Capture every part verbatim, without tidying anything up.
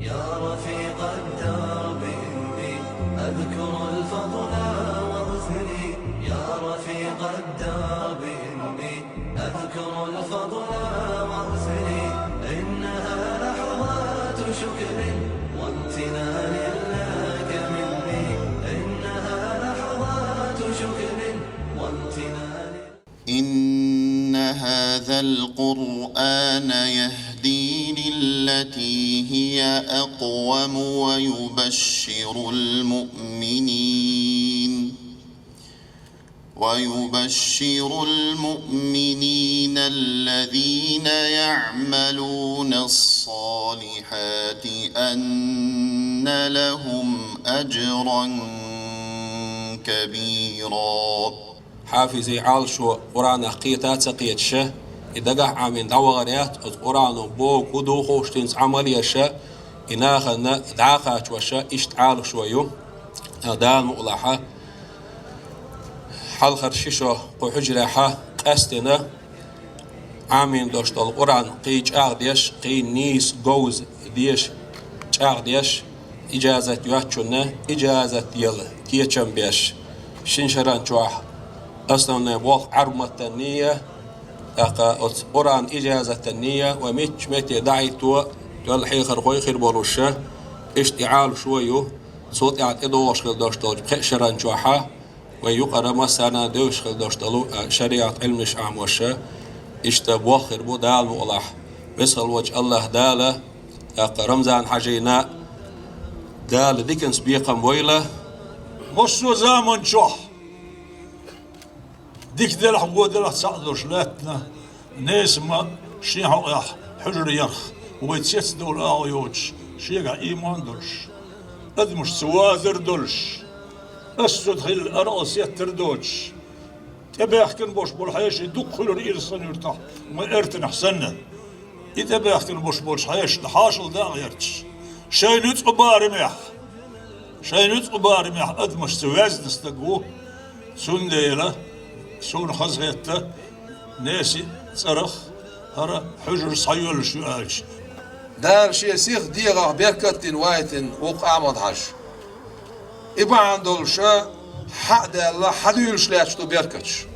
يا رفيق الدرب إني أذكر الفضل واغزني. يا رفيق الدرب إني أذكر الفضل واغزني. إنها لحظات شكر وامتنان لك مني. إنها لحظات شكر وامتنان. إن هذا القرآن يهدي للتي هي أقوم ويبشر المؤمنين ويبشر المؤمنين الذين يعملون الصالحات أن لهم أجرا كبيرا. Хьафизий, Ӏалашо Къуръанах кхета а ца кхеташ, и дагахь Ӏамийна дӀавахар яц, оцу Къуръано боху хӀун ду хууш, цуьнца Ӏамал еш, и нахана дӀа а кхачош, иштта Ӏалашо ю. Дала мукъалахь, хьалхара ши шо кху хьуьжарехь къаьстина Ӏамийна долуш долу Къуръан кхин чӀагӀдеш, кхин нийса говза деша чӀагӀдеш, ижазат йоцучунна ижазат яла кечам беш, шина шаран чохь основной болх Ӏарбматтанний, тӀаккха оцу Къуръан ижазатанний вай мичча метте дӀахӀитто, тоьлла хьехархой хир болуш, иштта и Ӏалашо ю. Цул тӀаьхьа тӀедогӀуш хила долуш долчу пхеа шаран чохь вай юкъара массарна а девзаш хила долуш долу, а, шариат Ӏилманаш Ӏамош, иштта болх хир бу Дала мукъалахь. Веза хила волчу АллахӀ Дала, тӀаккха Рамзан-Хьаьжина Дала диканца бекхам бойла. Массо а заман чохь дика делахь, вон делахь цхьаъ долуш лаьттина, неса ма шен хьокъехь хьуьжар ярх, вай цецдовла агӀо йоцуш, шегахь ийман долуш, адамашца вазар долуш, ас цунна хилла аргӀал сеттар доцуш, тӀебаьхкина болуш болу хьеший дукха хуьлура Ирсан юьртахь, ма Эртанахь санна. И тӀебаьхкина болуш болчу хьешашна хьошалла дан а гӀерташ, шайн нуьцкъа барамехь, шайн нуьцкъа барамехь адамашца ваьзна стаг ву. Цундела суна хазахетта, неси цӀарах хӀара хьуьжар схьайоьллуш ю аьлча. Дала Шен сиха дегӀах беркат а дина вайтина ву Ахьмад-Хьаьжа. И бахьана долуша хьа а даьлла, хьадуьйлуш лаьтташ ду беркаташ.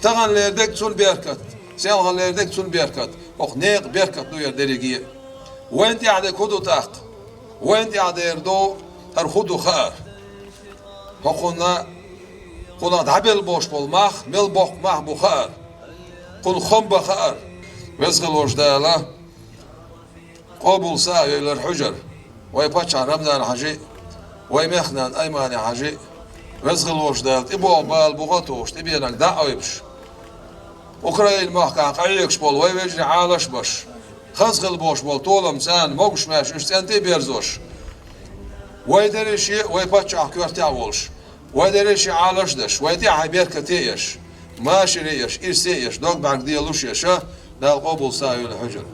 Таханлера дерг цунна беркат, селханлера дерг цунна беркат, хӀокху некъан беркат ду яра дерриге а. Вайна тӀехь дерг хӀун ду тӀаккха? Вайна тӀехь дер ду хӀара хӀун ду хаар. ХӀокхунна, кхунах дӀабелла болуш болу мах, мел боккха мах бу хаар. Кхунна хам бан хаар. Веза хила волчу Дала къобал са а йойла хьуьжар. Вай паччахьна Рамзан-Хьаьжи, вай мехнарна Аймани-Хьаьжи, Веза хила волчу Дала тӀебогӀу бала бухахь а тухуш, тӀебенарг дӀа а ойпуш, Украин махкахь къахьоьгуш болу вай вежарий Ӏалаш а беш, хаза хила болуш болу толам царна могуш-маьрша уьш цӀен тӀе а берзош, вай дерриге а вай паччахьан коьртехь а волуш, вай дерриге а Ӏалаш а деш, вай тӀаьхье беркате а еш, машаре а еш, ирсе а еш, дог бӀаьрг делуш а еш, Дала къобал са а йойла хьуьжар.